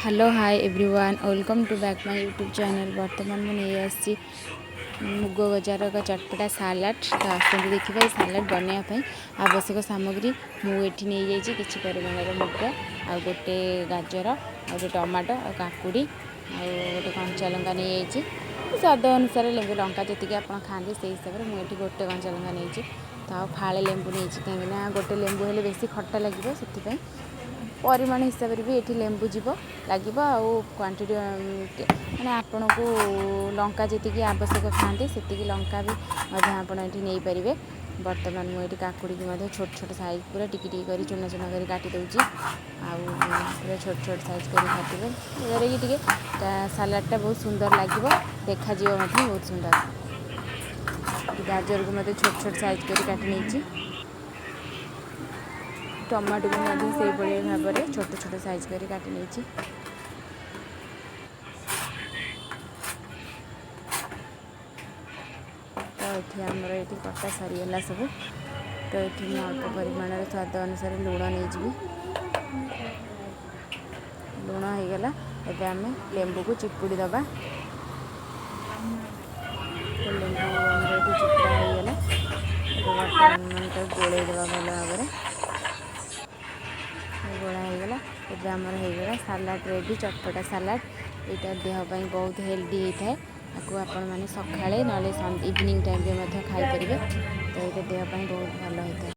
Hello, hi everyone, welcome to back my YouTube channel। ବର୍ତ୍ତମାନ ମୁଁ ନେଇ ଆସିଛି ମୁଗ ଗଜାର ଏକ ଚଟପଟା ସାଲାଡ଼। ତ ଆସନ୍ତୁ ଦେଖିବା। ଏ ସାଲାଡ଼ ବନେଇବା ପାଇଁ ଆବଶ୍ୟକ ସାମଗ୍ରୀ ମୁଁ ଏଠି ନେଇଯାଇଛି କିଛି ପରିମାଣର ମୁଗ, ଆଉ ଗୋଟେ ଗାଜର, ଆଉ ଗୋଟେ ଟମାଟୋ, ଆଉ କାକୁଡ଼ି, ଆଉ ଗୋଟେ କଞ୍ଚା ଲଙ୍କା ନେଇଯାଇଛି। ସ୍ୱାଦ ଅନୁସାରେ ଲେମ୍ବୁ, ଲଙ୍କା ଯେତିକି ଆପଣ ଖାଆନ୍ତି, ସେଇ ହିସାବରେ। ମୁଁ ଏଠି ଗୋଟେ କଞ୍ଚା ଲଙ୍କା ନେଇଛି ତ, ଆଉ ଫାଳେ ଲେମ୍ବୁ ନେଇଛି, କାହିଁକିନା ଗୋଟେ ଲେମ୍ବୁ ହେଲେ ବେଶୀ ଖଟା ଲାଗିବ। ସେଥିପାଇଁ ପରିମାଣ ହିସାବରେ ବି ଏଠି ଲେମ୍ବୁ ଯିବ ଲାଗିବ। ଆଉ କ୍ୱାଣ୍ଟିଟି ମାନେ ଆପଣଙ୍କୁ ଲଙ୍କା ଯେତିକି ଆବଶ୍ୟକ ଖାଆନ୍ତି, ସେତିକି ଲଙ୍କା ବି ମଧ୍ୟ ଆପଣ ଏଠି ନେଇପାରିବେ। ବର୍ତ୍ତମାନ ମୁଁ ଏଠି କାକୁଡ଼ିକି ମଧ୍ୟ ଛୋଟ ଛୋଟ ସାଇଜ୍, ପୁରା ଟିକି ଟିକି କରି, ଚୁନା ଚୁନା କରି କାଟି ଦେଉଛି। ଆଉ ପୁରା ଛୋଟ ଛୋଟ ସାଇଜ୍ କରି କାଟିବେ, ଯେଉଁଦ୍ୱାରା କି ଟିକେ ସାଲାଡ଼ଟା ବହୁତ ସୁନ୍ଦର ଲାଗିବ, ଦେଖାଯିବ ମଧ୍ୟ ବହୁତ ସୁନ୍ଦର। ଗାଜରକୁ ମଧ୍ୟ ଛୋଟ ଛୋଟ ସାଇଜ୍ କରି କାଟି ନେଇଛି। ଟମାଟୋକୁ ମଧ୍ୟ ସେଇଭଳି ଭାବରେ ଛୋଟ ଛୋଟ ସାଇଜ୍ କରି କାଟି ନେଇଛି। ତ ଏଠି ଆମର ଏଠି କଟା ସରିଗଲା ସବୁ। ତ ଏଠି ମୁଁ ଅଳ୍ପ ପରିମାଣର ସ୍ୱାଦ ଅନୁସାରେ ଲୁଣ ନେଇଯିବି। ଲୁଣ ହେଇଗଲା। ଏବେ ଆମେ ଲେମ୍ବୁକୁ ଚିପୁଡ଼ି ଦେବା। ତ ଲେମ୍ବୁ ଆମର ଏଠି ଚିପୁଡ଼ା ହେଇଗଲା। ଏବେ ବର୍ତ୍ତମାନ ଆମେ ତାକୁ ଗୋଳେଇ ଦେବା ଭଲ ଭାବରେ। ଗୋଳା ହେଇଗଲା। ଏବେ ଆମର ହେଇଗଲା ସାଲାଡ଼ ରେଡ଼ି, ଚଟପଟା ସାଲାଡ଼। ଏଇଟା ଦେହ ପାଇଁ ବହୁତ ହେଲ୍ଦି ହେଇଥାଏ। ଆକୁ ଆପଣମାନେ ସକାଳେ ନହେଲେ ଇଭିନିଂ ଟାଇମ୍ରେ ମଧ୍ୟ ଖାଇପାରିବେ। ତ ଏଇଟା ଦେହ ପାଇଁ ବହୁତ ଭଲ ହେଇଥାଏ।